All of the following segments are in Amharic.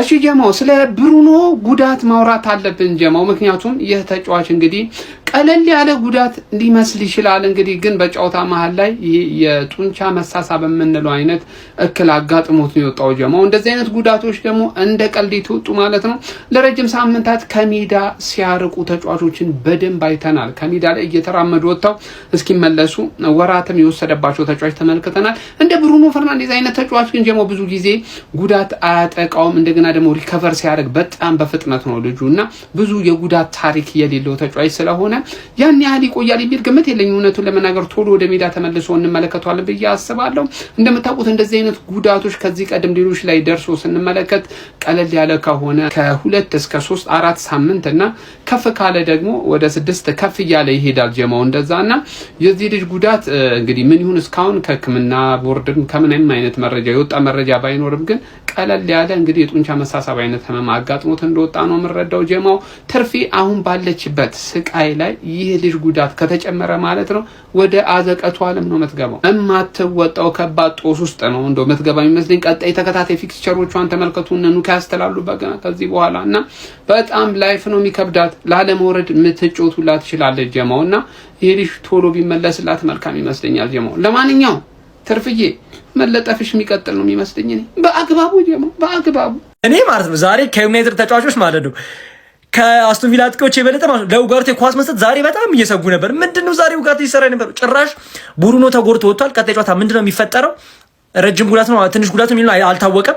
እሺ ጀማው፣ ስለ ብሩኖ ጉዳት ማውራት አለብን ጀማው። ምክንያቱም ይህ ተጫዋች እንግዲህ ቀለል ያለ ጉዳት ሊመስል ይችላል። እንግዲህ ግን በጨዋታ መሀል ላይ ይህ የጡንቻ መሳሳብ የምንለው አይነት እክል አጋጥሞት ነው የወጣው ጀማው። እንደዚህ አይነት ጉዳቶች ደግሞ እንደ ቀልድ የተወጡ ማለት ነው ለረጅም ሳምንታት ከሜዳ ሲያርቁ ተጫዋቾችን በደንብ አይተናል። ከሜዳ ላይ እየተራመዱ ወጥተው እስኪመለሱ ወራትም የወሰደባቸው ተጫዋች ተመልክተናል። እንደ ብሩኖ ፈርናንዴዝ አይነት ተጫዋች ግን ጀማው ብዙ ጊዜ ጉዳት አያጠቃውም። እንደገና ደግሞ recover ሲያደርግ በጣም በፍጥነት ነው ልጁ እና ብዙ የጉዳት ታሪክ የሌለው ተጫዋች ስለሆነ ያን ያህል ይቆያል የሚል ግምት የለኝም። እውነቱን ለመናገር ቶሎ ወደ ሜዳ ተመልሶ እንመለከተዋለን ብዬ አስባለሁ። እንደምታውቁት እንደዚህ አይነት ጉዳቶች ከዚህ ቀደም ሌሎች ላይ ደርሶ ስንመለከት ቀለል ያለ ከሆነ ከ2 እስከ 3 4 ሳምንት እና ከፍ ካለ ደግሞ ወደ 6 ከፍ እያለ ይሄዳል ጀማው እንደዛ። እና የዚህ ልጅ ጉዳት እንግዲህ ምን ይሁን እስካሁን ከሕክምና ቦርድም ከምንም አይነት መረጃ የወጣ መረጃ ባይኖርም ግን ቀለል ያለ እንግዲህ የጡንቻ መሳሳብ አይነት ህመም አጋጥሞት እንደወጣ ነው የምንረዳው። ጀማው፣ ትርፌ አሁን ባለችበት ስቃይ ላይ ይህ ልጅ ጉዳት ከተጨመረ ማለት ነው ወደ አዘቀቱ ዓለም ነው የምትገባው። እማትወጣው ከባድ ጦስ ውስጥ ነው እንደው የምትገባ የሚመስለኝ። ቀጣይ ተከታታይ fixture ኦቿን ተመልከቱ። እነ ኒውካስትል አሉ በገና ከዚህ በኋላ እና በጣም life ነው የሚከብዳት። ላለመውረድ የምትጮቱላ ትችላለች ጀማው። እና ይህ ልጅ ቶሎ ቢመለስላት መልካም ይመስለኛል ጀማው። ለማንኛውም ትርፍዬ፣ መለጠፍሽ የሚቀጥል ነው የሚመስለኝ እኔ በአግባቡ ጀማው፣ በአግባቡ። እኔ ማለት ነው ዛሬ ከዩናይትድ ተጫዋቾች ማለት ነው ከአስቶን ቪላ አጥቂዎች የበለጠ ማለት ነው ለኡጋርቴ ኳስ መስጠት ዛሬ በጣም እየሰጉ ነበር። ምንድነው ዛሬ ኡጋርቴ ሲሰራ ነበር? ጭራሽ ብሩኖ ተጎድቶ ወጥቷል። ቀጣይ ጨዋታ ምንድነው የሚፈጠረው? ረጅም ጉዳት ነው ትንሽ ጉዳት ነው የሚለው አልታወቀም።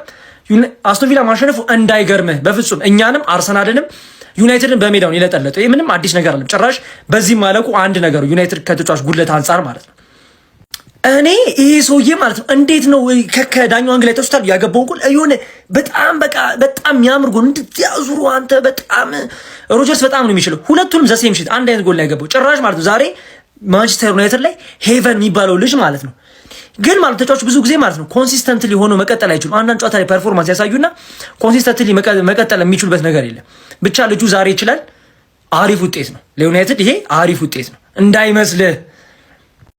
አስቶን ቪላ ማሸነፉ እንዳይገርምህ በፍጹም። እኛንም አርሰናልንም ዩናይትድን በሜዳውን ይለጠለጠው። ይህ ምንም አዲስ ነገር አይደለም። ጭራሽ በዚህ ማለቁ አንድ ነገሩ ዩናይትድ ከተጫዋች ጉድለት አንጻር ማለት ነው። እኔ ይሄ ሰውዬ ማለት ነው እንዴት ነው ከዳኛው angle ላይ ተስቷል ያገባውን ጎል የሆነ በጣም በቃ በጣም የሚያምር ጎል እንድትያዙሩ አንተ በጣም ሮጀርስ በጣም ነው የሚችለው። ሁለቱንም the same shit አንድ አይነት ጎል ነው ያገባው ጭራሽ ማለት ነው። ዛሬ ማንቸስተር ዩናይትድ ላይ ሄቨን የሚባለው ልጅ ማለት ነው ግን ማለት ተጫዋቹ ብዙ ጊዜ ማለት ነው consistently ሆኖ መቀጠል አይችሉም። አንዳንድ ጨዋታ ላይ performance ያሳዩና consistently መቀጠል የሚችሉበት ነገር የለም። ብቻ ልጁ ዛሬ ይችላል። አሪፍ ውጤት ነው ለዩናይትድ፣ ይሄ አሪፍ ውጤት ነው እንዳይመስልህ።